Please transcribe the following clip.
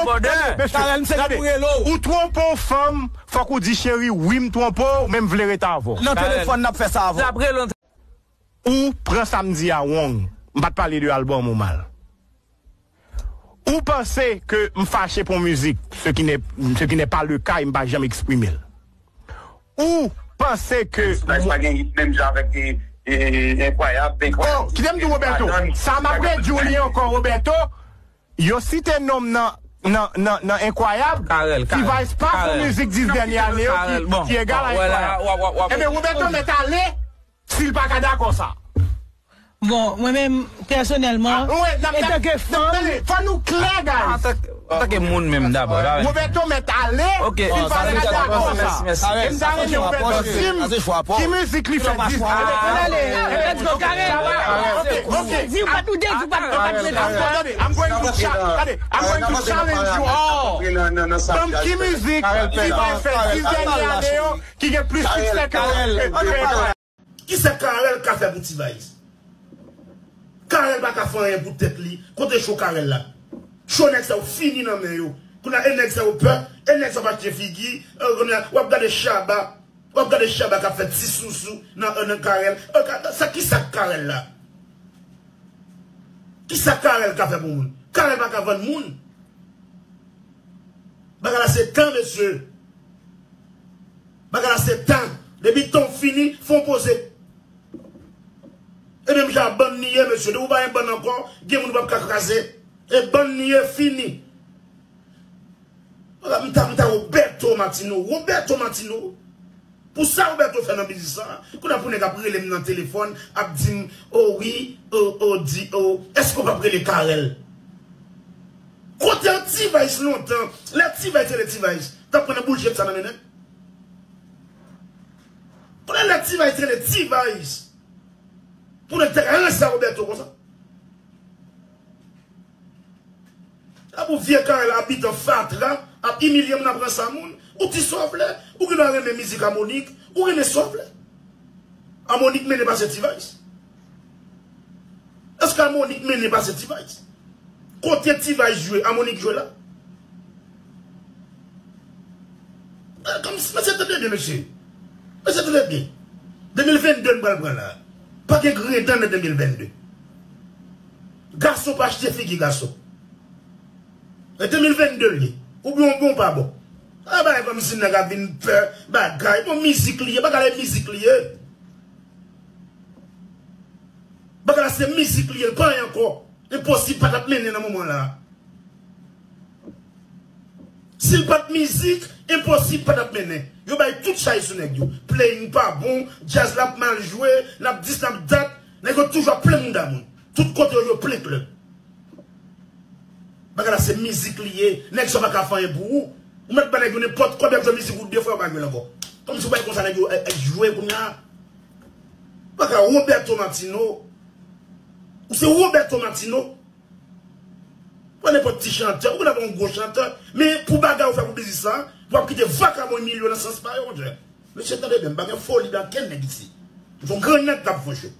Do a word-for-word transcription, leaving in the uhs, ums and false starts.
Bòdè. Mesye, Karèl, m se gade, pou rele w. Ou twonpe yon fanm, fòk ou di, cheri, wi, m twonpe w, men m vle ret avè w. Nan telefòn, n ap fè sa avè w. L ap rele w. Ou pran sa m di a wrong. M pa t pale de album ou mal. Ou panse ke m fache pou yon mizik, ce qui n'est, ce qui n'est pas le cas, e m pa janm eksprime l. Ou panse ke Spice pa gen hit menm jan avèk, e, e, e, Enkwayab, Enkwayab. Oh, kite m di w, Roberto. Sa m ap redi w li ankò, Roberto. Yo site non m nan, nan, nan, nan Enkwayab. Karèl, Karèl. T-Vice pa fè mizik dis dènye ane yo ki, ki egal a Enkwayab. Ebyen, Roberto mèt ale si l pa ka dakò sa. Bon, mwen menm, pèsonèlman, antanke fanm, fò nou klè, guys. Antanke moun menm dabò. Roberto mèt ale, si l pa ka dakò sa. E m ta renmen Roberto di m ki mizik li fè dis ane. Let's go, Karèl. Ok, ok. Di w pa t, ou te di w pa t, ou pa t mete sa. Tande, I'm going to cha-, tande, I'm going to challenge you all. Ban m ki mizik T-Vice fè dis dènye ane yo ki gen plis siksè ke, ke, ke Kisa Karèl ka fè pou T-Vice? Karèl pa ka fè anyen pou tèt li. Kote cho Karèl la? Cho nèg sa yo fini nan men yo. Kounye a, e nèg sa yo pè, e nèg sa yo pa achte figi, e, kounye a, w ap gade Shabba, w ap gade Shabba k ap fè ti sousou nan, nan Karèl. E, ka-, sa, kisa Karèl la? Kisa Karèl ka fè pou moun? Karèl pa ka vann moun. Bagay la se tan, mesye. Bagay la se tan. Depi tan w fini, fè w poze. E menm jan a bann li ye, mesye. Depi w pa gen bann ankò, gen moun ou p ap ka kraze. E bann li ye, fini. M ta, m ta Roberto Martino. Roberto Martino. Pou sa Roberto fè nan biznis sa, kounye a pou nèg ap rele m nan telefòn, ap di m, "O wi, o, o, di, o, èske w p ap rele Karèl?" Kote T-Vice lontan, lè T-Vice rele T-Vice, t ap pran nan bullshit sa nan men nèg? Kounye a lè T-Vice rele T-Vice, pou nèg te ka ranse a Roberto konsa? Apou vye Karèl abitan fatra, ap imilye moun, ap ranse a moun. Ou di sa w vle, ou gen dwa renmen mizik Amonik, ou renmen sa w vle. Amonik mennen pase T-Vice. Èske Amonik mennen pase T-Vice? Kote T-Vice jwe, Amonik jwe la? Eh, kòm si, mesye, tande byen, mesye. Mesye, tande byen. De mil venn de n pral pran la. Pa gen grenn nan de mil venn de. Gason pa achte figi gason. E de mil venn de l ye. Oubyen w bon, w pa bon. A, bagay kòm si nèg ap vin pè bagay. Bon, mizik li ye. Bagay la e mizik li ye. Bagay la se mizik li ye. L pa anyen ankò. Enposib pa t ap mennen nan moman la. Si l pa t mizik, enposib pa t ap mennen. Yo bay tout chay sou nèg yo. Playing pa bon, djaz la ap mal jwe, n ap dis, n ap dat, nèg yo toujou ap plen mouda moun. Tout kote yo, yo plen klèb. Bagay la se mizik li ye, nèg sa pa ka fè anyen pou ou. Ou mèt ba nèg yo nenpòt kòb, y ap jwe mizik ou de fwa, yo pa jwe l ankò. Kòmsi w pa konn sa nèg yo, eh, eh, jwe kounye a. Bagay Roberto Martino. Ou se Roberto Martino. Pa nenpòt ti chantè, ou konn ap yon gwo chantè, men pou bagay ou fè pou biznis sa, w ap kite vakabon imilye w nan sans pa yo, monchè. Mesye, tande byen, m pa gen foli nan kenn nèg isi. M se yon gran nèg k ap franche.